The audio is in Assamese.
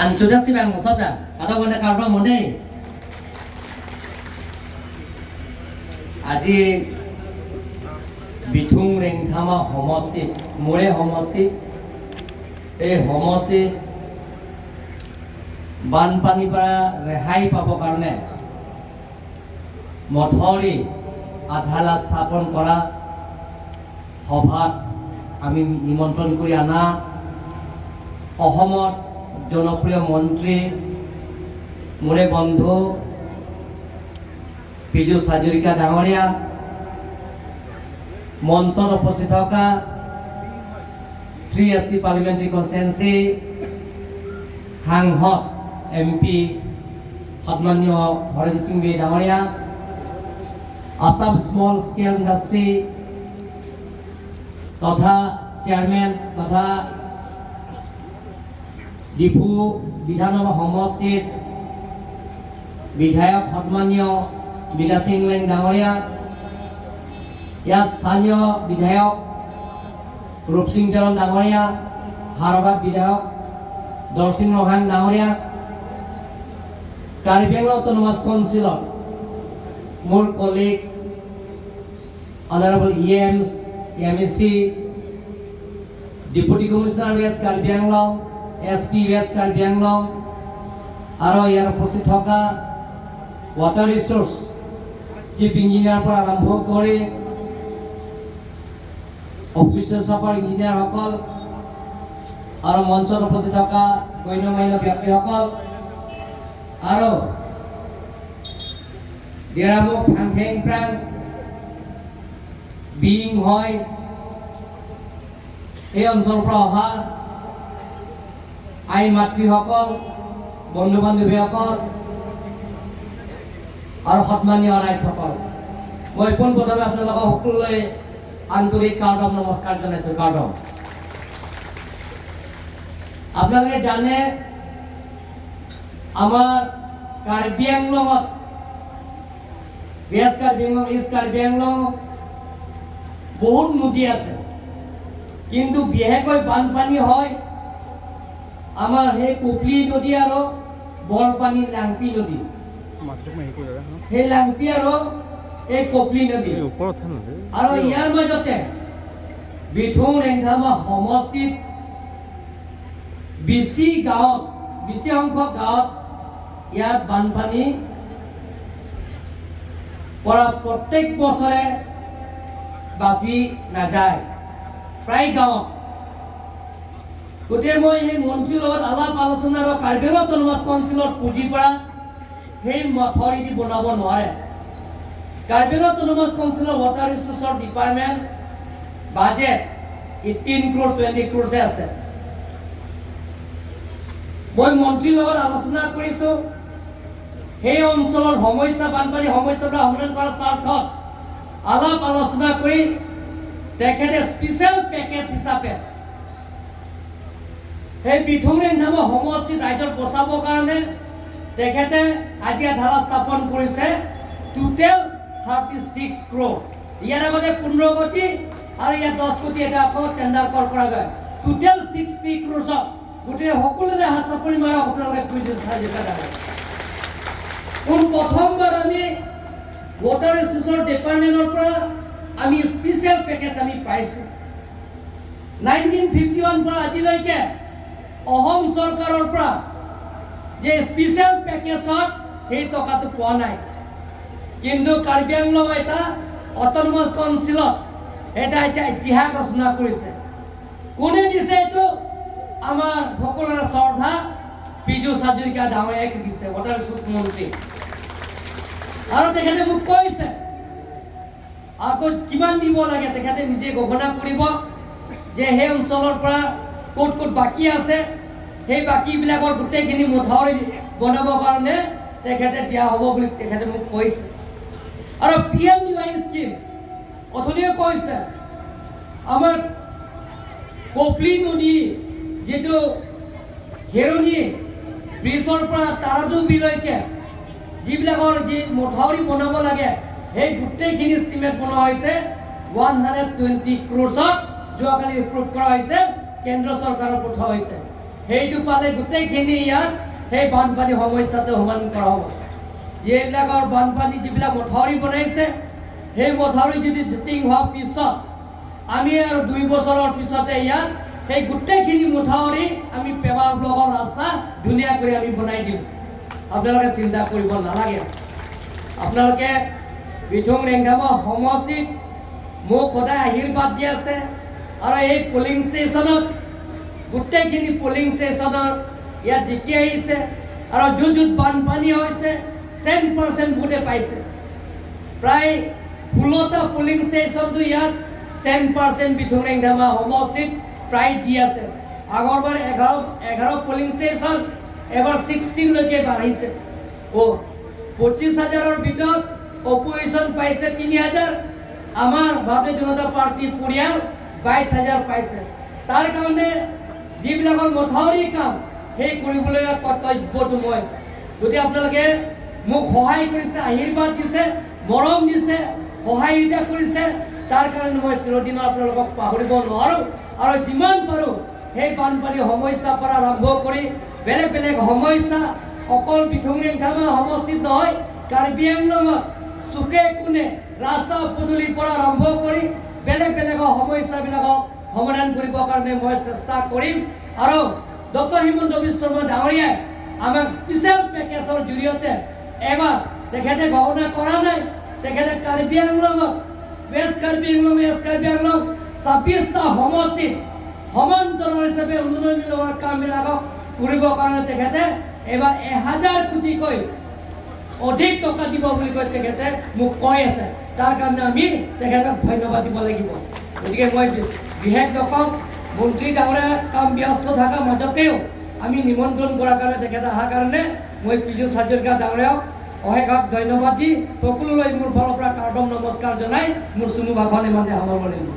Anchudat si bang musota, kada wanda kardo monde. আজি বিথুং ৰেংথামা সমষ্টিত, মোৰে সমষ্টিত, এই সমষ্টিত বানপানীৰ পৰা ৰেহাই পাবৰ কাৰণে মথাউৰি আধালা স্থাপন কৰা সভাত আমি নিমন্ত্ৰণ কৰি অনা অসমত জনপ্ৰিয় মন্ত্ৰী মোৰে বন্ধু পীযুষ হাজৰিকা ডাঙৰীয়া, মঞ্চত উপস্থিত থকা three S T parliamentary constituency সাংসদ, এম পি সন্মানীয় হৰেণ সিং বে ডাঙৰীয়া, আছাম স্মল স্কেল ইণ্ডাষ্ট্ৰী তথা চেয়াৰমেন তথা ডিফু বিধানসভা সমষ্টিৰ বিধায়ক সন্মানীয় বিলাসিং লেং ডাঙৰীয়া, ইয়াত স্থানীয় বিধায়ক ৰূপসিং তেৰণ ডাঙৰীয়া, হাওৰাঘাট বিধায়ক দৰচিং ৰংহাং ডাঙৰীয়া, কাৰ্বি আংলং অট'নমাছ কাউন্সিলত মোৰ colleagues, honourable EMs, MEC, Deputy Commissioner West Karbi Anglong, SP west Karbi Anglong আৰু ইয়াৰ উপস্থিত থকা ৱাটাৰ ৰিচোৰ্চ চিফ ইঞ্জিনিয়াৰৰ পৰা আৰম্ভ কৰি অফিচাৰ্ছসকল, ইঞ্জিনিয়াৰসকল আৰু মঞ্চত উপস্থিত থকা গণ্যমান্য ব্যক্তিসকল আৰু দেৰামুখ, ফাংথেংপ্ৰাং, বিং হয় এই অঞ্চলৰ পৰা অহা আই মাতৃসকল, বন্ধু বান্ধৱীসকল আৰু সন্মানীয় ৰাইজসকল, মই পোনপ্ৰথমে আপোনালোকক সকলোলৈ আন্তৰিক কাৰ্ডম নমস্কাৰ জনাইছোঁ। কাৰ্ডম। আপোনালোকে জানে, আমাৰ কাৰ্বি আংলঙত, ৱেষ্ট কাৰ্বি আংলং, ইষ্ট কাৰ্বি আংলং বহুত নদী আছে, কিন্তু বিশেষকৈ বানপানী হয় আমাৰ সেই কপিলী নদী আৰু বৰপানী লাংপি নদী। সেই লাংপি আৰু এই কপিলী নদী আৰু ইয়াৰ মাজতে বিথুং ৰেংথামা সমষ্টিত বেছি গাঁৱত, বেছি সংখ্যক গাঁৱত ইয়াত বানপানী পৰা প্ৰত্যেক বছৰে বাচি নাযায় প্ৰায় গাঁৱত। গতিকে মই সেই মন্ত্ৰীৰ লগত আলাপ আলোচনা আৰু কাৰ্বি আংলং অট'নমাছ কাউন্সিলত পুঁজিৰ পৰা সেই মথাউৰি দি বনাব নোৱাৰে। কাৰ্বি আংলং অট'নমাছ কাউন্সিলৰ ৱাটাৰ ৰিচোৰ্চৰ ডিপাৰ্টমেণ্ট বাজেট 18 ক্ৰ'ৰ, 20 ক্ৰ'ৰ্ছে আছে। মই মন্ত্ৰীৰ লগত আলোচনা কৰিছোঁ, সেই অঞ্চলৰ সমস্যা, বানপানী সমস্যাবিলাক সমাধান কৰাৰ স্বাৰ্থত আলাপ আলোচনা কৰি তেখেতে স্পেচিয়েল পেকেজ হিচাপে সেই বিথুং ৰেংথামৰ সমষ্টিত ৰাইজক বচাবৰ কাৰণে তেখেতে আজি আধাৰ স্থাপন কৰিছে, টোটেল 36 ক্ৰ'ৰ। ইয়াৰ আগতে 15 কোটি আৰু ইয়াত 10 কোটি এটা আকৌ টেণ্ডাৰ কল কৰা যায়, টোটেল 60 ক্ৰ'ৰ্ছত। গতিকে সকলোৰে হাত চাপৰি মাৰক আপোনালোকে পীযুষ হাজৰিকা ডাঙৰীয়া। পোন প্ৰথমবাৰ আমি ৱাটাৰ ৰিচোৰ্চৰ ডিপাৰ্টমেণ্টৰ পৰা আমি স্পেচিয়েল পেকেজ আমি পাইছোঁ। 1951 পৰা আজিলৈকে অসম চৰকাৰৰ পৰা যে স্পেচিয়েল পেকেজত সেই টকাটো পোৱা নাই, কিন্তু কাৰ্বি আংলং এটা অট'নমাছ কাউন্সিলত এটা এতিয়া ইতিহাস ৰচনা কৰিছে। কোনে দিছে এইটো? আমাৰ সকলোৰে শ্ৰদ্ধা পীযুষ হাজৰিকা ডাঙৰীয়াক দিছে, ৱাটাৰ ৰিচোৰ্চ মন্ত্ৰী। আৰু তেখেতে মোক কৈছে, আকৌ কিমান দিব লাগে তেখেতে নিজে ঘোষণা কৰিব যে সেই অঞ্চলৰ পৰা ক'ত ক'ত বাকী আছে, সেই বাকীবিলাকৰ গোটেইখিনি মথাউৰি বনাবৰ কাৰণে তেখেতে দিয়া হ'ব বুলি তেখেতে মোক কৈছে। আৰু পিএম ইউ আই স্কীম অথনিয়ে কৈছে, আমাৰ কপিলী নদী যিটো খেৰণি ব্ৰিজৰ পৰা তাৰাডুবিলৈকে যিবিলাকৰ যি মথাউৰি বনাব লাগে, সেই গোটেইখিনি স্কিমেট বনোৱা হৈছে। 120 ক্ৰ'ৰ্ছত যোৱাকালি এপ্ৰুভ কৰা হৈছে, কেন্দ্ৰ চৰকাৰক পঠোৱা হৈছে। সেইটো পালে গোটেইখিনি ইয়াত সেই বানপানী সমস্যাটো সমাধান কৰা হ'ব। এইবিলাকৰ বানপানী যিবিলাক মথাউৰি বনাইছে, সেই মথাউৰি যদি ছেটিং হোৱাৰ পিছত আমি আৰু 2 বছৰৰ পিছতে ইয়াত সেই গোটেইখিনি মথাউৰি আমি পেভাৰ ব্লকৰ ৰাস্তা ধুনীয়া কৰি আমি বনাই দিম। আপোনালোকে চিন্তা কৰিব নালাগে। আপোনালোকে বিথুং ৰেংখামা সমষ্টিত মোক সদায় আশীৰ্বাদ দি আছে আৰু এই পলিং ষ্টেচনত গোটেইখিনি পলিং ষ্টেচনত ইয়াত জিকি আহিছে আৰু য'ত য'ত বানপানী হৈছে, 100% ভোটে পাইছে। প্ৰায় 16টা পলিং ষ্টেচনটো ইয়াত 100% বিথুং ৰেংখামা সমষ্টিত প্ৰায় দি আছে। আগৰবাৰ 11 পলিং ষ্টেচন, এবাৰ 16লৈকে বাঢ়িছে। 25 হাজাৰৰ ভিতৰত অপজিশ্যন পাইছে 3 হাজাৰ, আমাৰ ভাৰতীয় জনতা পাৰ্টীৰ পৰিয়াল 22 হাজাৰ পাইছে। তাৰ কাৰণে যিবিলাকৰ মথাউৰি কাম, সেই কৰিবলৈ কৰ্তব্যটো মই। গতিকে আপোনালোকে মোক সহায় কৰিছে, আশীৰ্বাদ দিছে, মৰম দিছে, সহায়িতা কৰিছে, তাৰ কাৰণে মই চিৰদিনৰ আপোনালোকক পাহৰিব নোৱাৰোঁ। আৰু যিমান পাৰোঁ সেই বানপানী সমস্যাৰ পৰা আৰম্ভ কৰি বেলেগ বেলেগ সমস্যা, অকল বিথুং ৰেংখামা সমষ্টিত নহয়, কাৰ্বি আংলঙত চুকে কোণে ৰাস্তা পদূলিৰ পৰা আৰম্ভ কৰি বেলেগ বেলেগ সমস্যাবিলাকক সমাধান কৰিবৰ কাৰণে মই চেষ্টা কৰিম। আৰু ডক্টৰ হিমন্ত বিশ্ব শৰ্মা ডাঙৰীয়াই আমাক স্পেচিয়েল পেকেজৰ জৰিয়তে এবাৰ তেখেতে ঘোষণা কৰা নাই, তেখেতে কাৰ্বি আংলঙত, ৱেষ্ট কাৰ্বি আংলং, ৱেষ্ট কাৰ্বি আংলং 26টা সমষ্টিত সমান্তৰাল হিচাপে উন্নয়নমূলক কামবিলাকক কৰিবৰ কাৰণে তেখেতে এইবাৰ 1000 কোটিকৈ অধিক টকা দিব বুলি কৈ তেখেতে মোক কৈ আছে। তাৰ কাৰণে আমি তেখেতক ধন্যবাদ দিব লাগিব। গতিকে মই বিশেষ নকওঁ। মন্ত্ৰী ডাঙৰীয়া কাম ব্যস্ত থকাৰ মাজতেও আমি নিমন্ত্ৰণ কৰাৰ কাৰণে তেখেতে অহাৰ কাৰণে মই পীযুষ হাজৰিকা ডাঙৰীয়াক অশেষ ধন্যবাদ দি সকলোলৈ মোৰ ফালৰ পৰা কাৰ্দম নমস্কাৰ জনাই মোৰ চমু ভাষণ ইমানতে সামৰণি মাৰিলোঁ।